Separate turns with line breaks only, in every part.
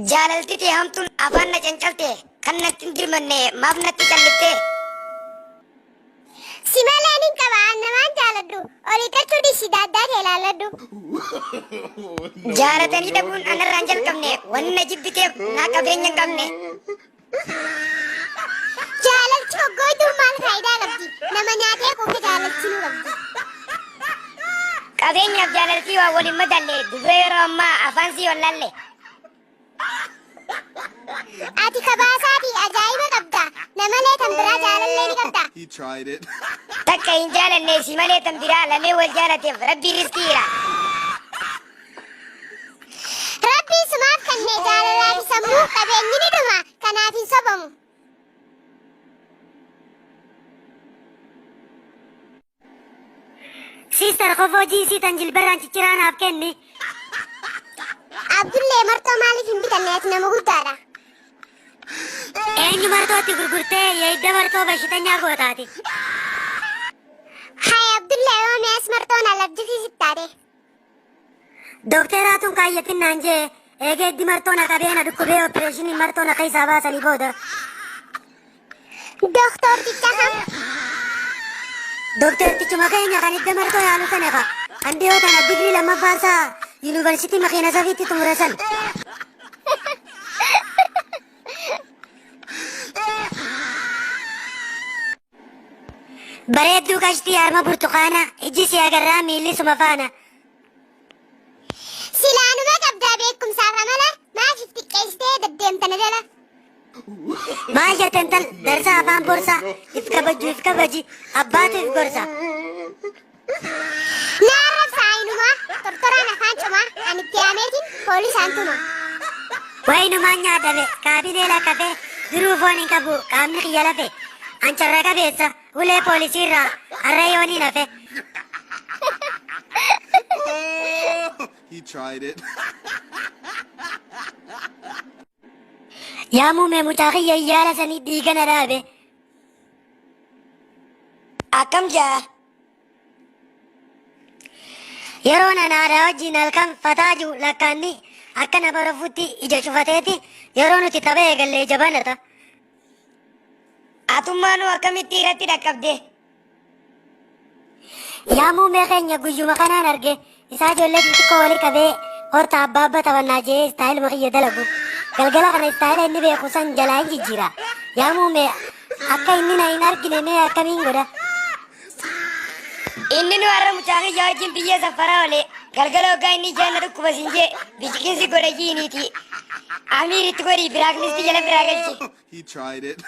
Jaalalti tee hamtuun afaan na cancalte kan natti hin dirmanne maaf natti calliftee?
Si malee nin qaba an namaan jaaladhu ol hiixachuu dhiisi daaddaa kee laalladhu.
Jaalatanii dhabuun anarraa hin jalqabne wanni na jibbiteef naa qabeenya hin qabne.
Jaalalchi hoggooytuun maal faayidaa qabdi nama nyaatee quufe jaalalchinuu qabdi.
Qabeenyaaf jaalaltii waan wal hin madalle dubra yeroo ammaa afaan sii wallaalle.
Ati kabaasaatii ajaa'iba qabda namalee tan biraa jaalallee ni qabda.
He tried it.
Takka hin jaalanne si malee tan biraa lamee wal jaalateef rabbii riskii hira.
Rabbiin sumaaf kenne jaalalaa fi sammuu qabeenyi ni dhuma kanaaf hin sobamu.
Sister kofoo jiinsii tan jilbarraan cicciraa naaf kenni.
Abdullee marxoo maaliif hin bitanne ati nama guddaadha.
Eenyu marxootti gurgurtee yeedda marxoo bashitanyaa gootaati.
Hay Abdullee yoo mi'as marxoon alarjikii sitti taate.
Dokteraatuun kaayyatin naan jee eegee iddi marxoo na qabee na dhukkubee opereeshinii marxoo na keessaa baasanii booda.
Doktorticha kam?
Doktertichuma keenya kan idda marxoo yaalu sana ka kan dhiyoo tana digrii lammaffaa isaa yuunivarsiitii makiina safiitti xumure san. Bareedduu qashtii harma burtukaana ijji si agarraa miilli suma faana.
Silaanuma qabdaa beekumsaaf amala maaf if xiqqeessitee deddeemta na jala.
Maal jette intal darsa afaan borsaa if kabajju if kabaji abbaatu if gorsa.
Na arrabsa ayinumaa tortoraan afaan cumaa ani itti yaameetiin poolisaan tuma.
Wayinumaan nyaadhabe kaabinee lakkafee duruu foon hin qabu qaamni kiyya lafe an carra qabeessa ulee poolisiirraa har'a yooniin hafe.
He tried it.
Yaa muumee mucaa kiyya yaala sanii dhiiga na dhaabe.
Akkam jaa?
Yeroo nan haadha wajjin halkan fataa jiru lakkaanni akka nama rafuutti ija cufateeti yeroo nuti tapha eegalle ija banata.
Atummaanuu akkamitti irratti dhaqqabde?
Yaa muumee keenya guyyuma kanaan arge isaa ijoollee xixiqqoo wali qabee horta abbaa abba taphannaa jee istaayiluma kiyya dalagu. Galgala kana istaayila inni beeku san jalaa hin jijjiira. Yaa muumee akka inni na hin argine mee akkamiin godha?
Inni nu har'a mucaa kiyya wajjin biyyee saffaraa oole galgala hoggaa inni ijaan na dhukkuba siin jee biciqinsi godha jiiniiti. Amiir itti godhi biraaklisti jala biraa galchi.
He tried it.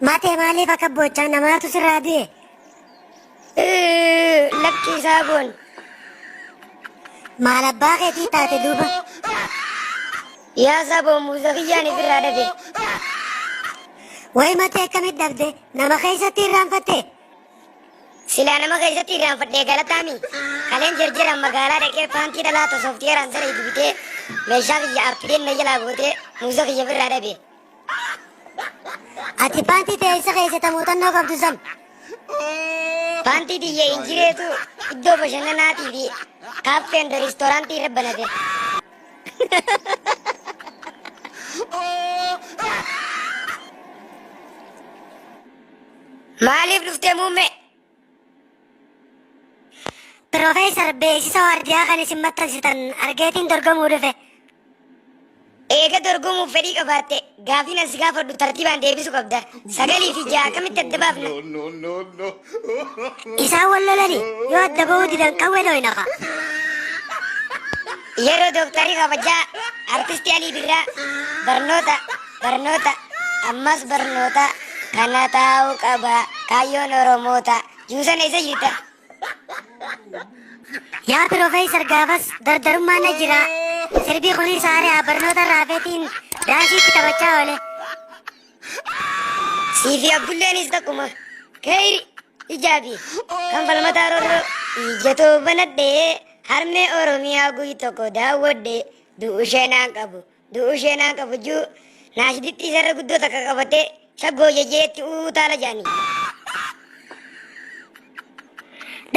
Matee maaliif akka boochaa namaatu sirraa du'e?
Lakki isaa boon.
Maal abbaa keetii taate duuba?
Yaa saboo muuza kiyyaan ifirraa dhabe.
Wayi matee akkamitti dhabde? Nama keessatti irraanfatte?
Silaa nama keessatti irraanfadhee galataami. Kaleen jarjaraan magaalaa dhaqee paantii dhalaa sooftiyeeraan sana itti bitee meeshaa kiyya appideen na jalaa gootee muuza kiyya ofirraa dhabe.
Ati paantii ta'e isa keessa muuxannoo qabdu san.
Paantii tiyya injireetu iddoo bashannanaatii fi kaaffeen riistooraantii irra banate. Maaliif dhuftee muummee?
Piroofeesar beeksisa waardiyaa kan isin maxxansitan argeetiin dorgomuu dhufe.
Eega dorgomuuf fedhii qabaatte gaafiin as gaafadhu tartiibaan deebisuu qabda. Sagalii fi ja'a akkamitti adda baafna?
No, no, no, no.
Isaan wal lolani yoo adda ba'uu didan qawwee dhoynaqa.
Yeroo dooktarri kabajaa artistii Alii Birraa barnoota barnoota ammas barnoota kana taa'uu qaba kaayyoon Oromoota juusan eessa jirta?
Yaa Piroofeesar gaafas dardarummaan na jira. Sirbii kunis haariyaa barnoota raafeetiin daansiitti taphachaa oole.
Siifi Abdulleenis takkuma keeyri ijaabi kan falmataa roorroo ijatoo banadhee harmee Oromiyaa guyyi tokko daawwadhe du'u ishee naan qabu du'u ishee naan qabu juu naashiditti isarra guddoo takka qabatee shaggoo jejeetti utaala jedhanii.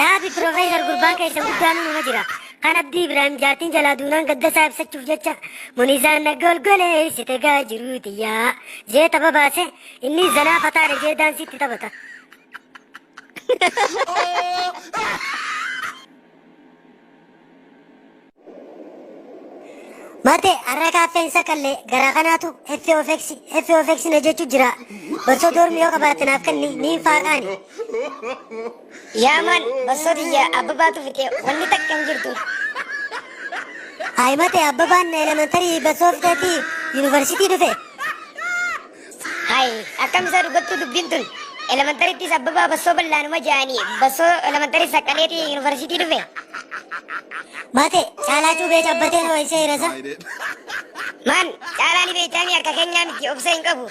Dhaabi Piroofeesar, gurbaan keessan guddaan numa jira. Kan Abdii Ibrahim jaartiin jalaa duunaan gaddasaa ibsachuuf jecha "Munizaan na golgoleessite gaa jiruutiyyaa" jee tapha baase. Inni zanaa fataadha jee daansiitti taphata. Mate, har'a kaaffeen sakallee garaa kanaatu F of X, F of X na jechuu jira. Barsoo doormi yoo qabaatte naaf kenni, niin faaqaani.
Yaa maan, bassoo tiyya Abbabaatu fixe, wanni takka hin jirtu.
Hayi mate, Abbabaan elementary basoo fixeetii yuunivarsiitii dhufe.
Hayi, akkam isa dhugattuu dubbiin tun. Elementaryttis Abbabaa bassoo bal'aanuma ja'anii bassoo elementary saqqaleetii yuunivarsiitii dhufe.
Mate, Caalaa cuubee cabbateen ho'isee hirasa.
Tried it.
Maan, Caalaa ni beektaanii, akka keenyaa miti, obsa hin qabu.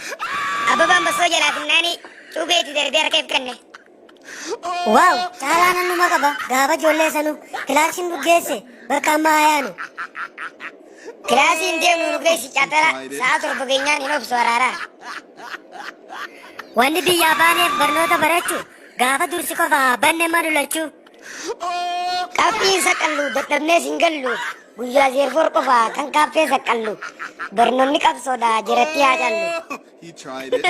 Abbabaan bassoo jalaa finnaanii cuubeetti darbee harka if kenne.
Waaw, Caalaa nannuma qaba. Gaafa ijoollee sanuu kilaasiin dhuggeesse bakka amma hayaanu.
Kilaasiin deemnu nu geessi caatara, sa'a 7 geenyaan hin obsu araaraa.
Wanni biyyaa baaneef barnoota barachuu, gaafa dursi qofa banne manu lachuu.
Qabxiin saqqallu dadhabnees hin gallu, guyyaa zeerfoor qofa kan kaaffee saqqallu, barnoonni qabsoodha jiratti haa callu.
He tried it.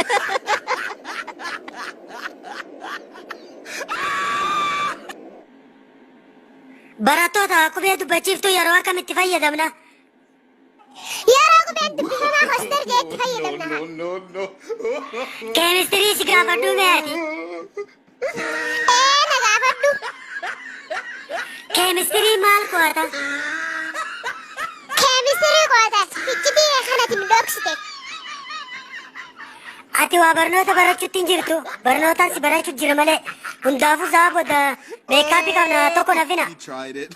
Barattoota, qubee dubbachiiftuu yeroo akkamitti fayyadamna?
Yeroo qubeen dubbifamaa hoster jedhetti fayyadamna.
No, no, no.
Keemistirii si gaafadhuu meeti.
Ee, na gaafadhu.
Keemistirii maal qo'ata?
Keemistirii qo'ata. Iccitii kanatti nu dhoksite.
Ati waa barnoota barachuutti hin jirtu. Barnootaan si barachuu jira malee. Hundaafuu sa'a booda makeup qabna, tokko nafina.
He tried it.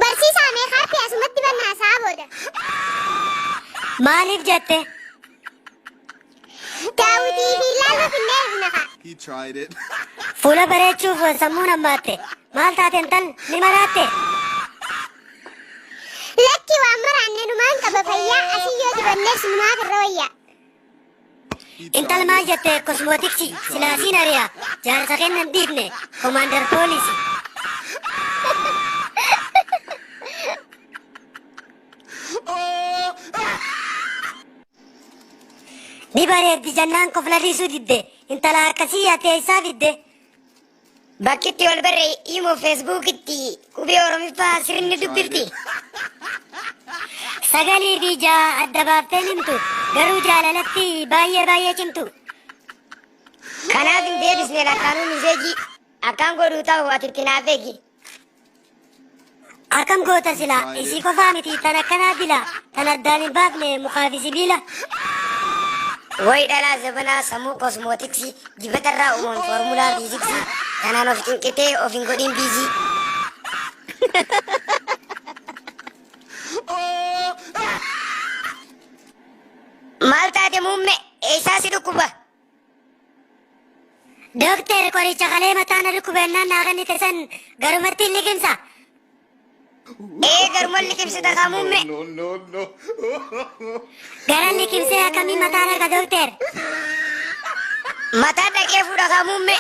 Barsiisaa, makeup asumatti bannaa sa'a booda.
Maaliif jette?
Daawwitii fi ilaaluu finnee dhufna kaa.
He tried it.
Fuula bareechuuf sammuun hammaatte. Maal taateen tal ni maraatte?
Lakki, waan maraanne, numaan qaba fayyaa, asii yoo dibannees numaaf irra wayyaa.
He
Intal
tried
maal
it.
jette? Cosmetics silaasiin ari'a. Jaarsa kennan dhiifne commander poolisii. Ni bareeddi jennaan kofla dhiisuu didde. Intala akkasii ati eessaa fidde?
Bakkitti wal barre imo Facebookitti, qubee Oromiffaa sirni dubbifti.
9 fi 6 adda baafteen himtu. Garuu jaalalatti baay'ee baay'ee cimtu.
Kanaaf hin deebisne lakkaanuu message, akkaan godhuu ta'u ati itti naaf eegi.
Akkam goota silaa, isii qofaa miti, tan akkanaa bila, tan addaan hin baafne mukaa fi sibiila.
Way dhalaa zabanaa, sammuu cosmetics, dibatarraa uuman foormulaa fiiziksii, tanaan of cinqitee of hin godhin busy. Maal taate muumme, eessaa si dhukkuba?
Dookter, qoricha kalee mataa na dhukkubennaan naa kennite san garumatti hin liqimsa.
Ee, garuma liqimsita kaa muumme.
No, no, no.
Garan liqimsee akkamii mataa dhaqa, dookter?
Mataa dhaqee fuudha kaa muumme.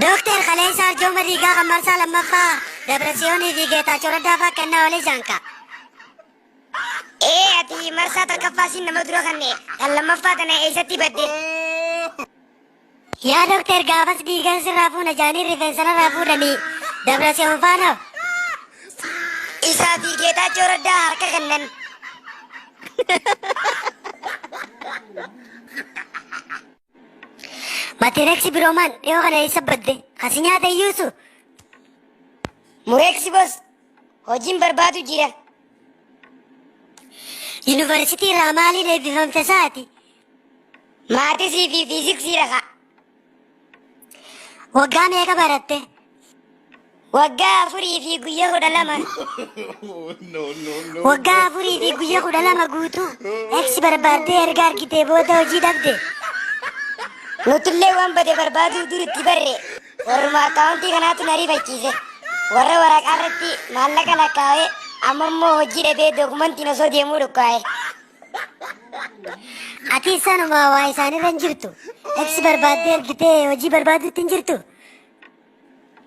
Dookter, kaleessa arjooma dhiigaa kan marsaa lammaffaa Dabrasiyoonii fi Geetaachoo Raddaa fa'aa kennaa oolee jaanka.
Ee, ati marsaa takkaffaa siin nama dura kanne, kan lammaffaa tana eessatti badde?
Yaa dookter, gaafas dhiigan sirraa fuuna jaanii rifeensa narraa fuudhanii Dabrasiyoon faana.
Isaa fi Geetaachoo Raddaa harka kennan.
Matireeksi biroomaan dhiyoo kana eessa badde? Kasi nyaata iyyuusu.
Mureeksi bos, hojiin barbaadu jira.
Yuunivarsiitii irraa maaliin eebbifamte saati?
Maths fi fiiziksii dhaqa.
Waggaa meeqa baratte?
Waggaa 4 fi guyyaa 12.
No, no, no.
Waggaa 4 fi guyyaa 12 guutuu eksi barbaaddee erga argitee booda hojii dhabde.
Nutillee waan bade barbaaduu dur itti barre, warruma akkaawuntii kanaatu na rifachiise. Warra waraqaa irratti maallaqa lakkaa'ee amma immoo hojii dhabee dookumantiin osoo deemuu dhukkaa'e.
Ati sanuma waa isaanirra hin jirtu. Eksi barbaaddee ergitee hojii barbaadutti hin jirtu.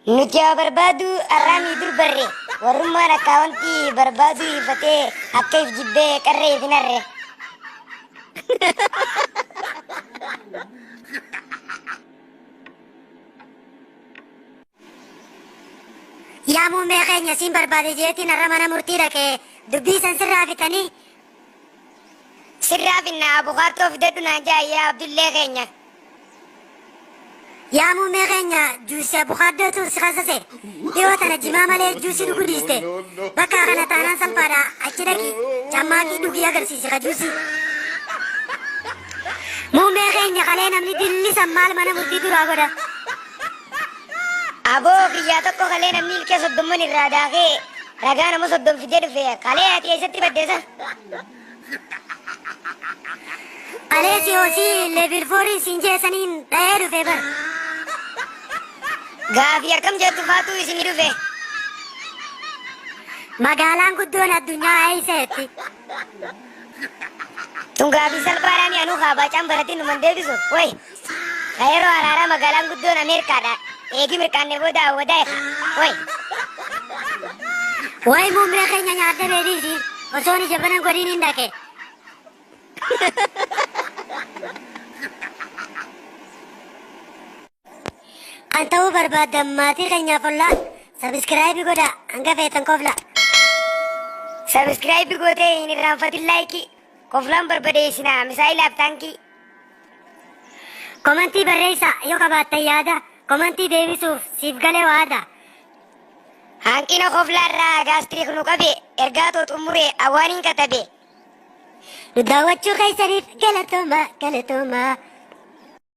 Nuti haa barbaadu arraamii dur barre warrummaan akkaawwantii barbaadu ifatee akka if jibbee qarree if hin harre.
Yaa muummee keenya siin barbaade jeetiin har'a mana murtii dhaqee dubbii san sirraa fixanii.
Sirraa finna abukaatoo fidadhu naan jaa yaa Abdullee keenya.
Yaa muummee keenya juusii abukaadootu si kasase. Dhiyoo tana jimaa malee juusii dhuguu dhiiste. Bakka kana taanaan salphaadha, achi dhaqi cammaaqii dhugii agarsiisi ka juusii. Muummee keenya kalee namni dillisan maal mana murtii duraa godha?
Aboo kiyyaa tokko kalee namni ilkee 30 irraa daakee ragaa nama 30 fidee dhufe, kalee ati eessatti baddeessa?
Kalee si hosii level 4 siin jeesaniin dhahee dhufe bar.
Gaafii akkam jettu faatu isinii dhufe?
Magaalaan guddoon addunyaa eessa?
Tun gaafii salphaadhaan anuu kaabacaan baratiin numan deebisu. Way! Ka yeroo haraaraa magaalaan guddoon Ameerikaadha. Eegi mirqaanne booda awwadaa. Way!
Way, muummee keenya nyaadda beediisi osoon ija banan godhiin hin dhaqe. Kan ta'uu barbaaddan maatii keenyaaf ollaa subscribe godha, hanga feetan kofla.
Subscribe gootee hin irraanfatin like, koflaan barbadeessinaa misaayilaaf taankii.
Komantii barreessaa yoo qabaattan yaada, komantii deebisuuf siif galee waada.
Hanqina koflaarraa gastric nu qabe, ergaa too xumuree awaaniin katabe.
Nu daawwachuu keessaniif galatooma, galatooma.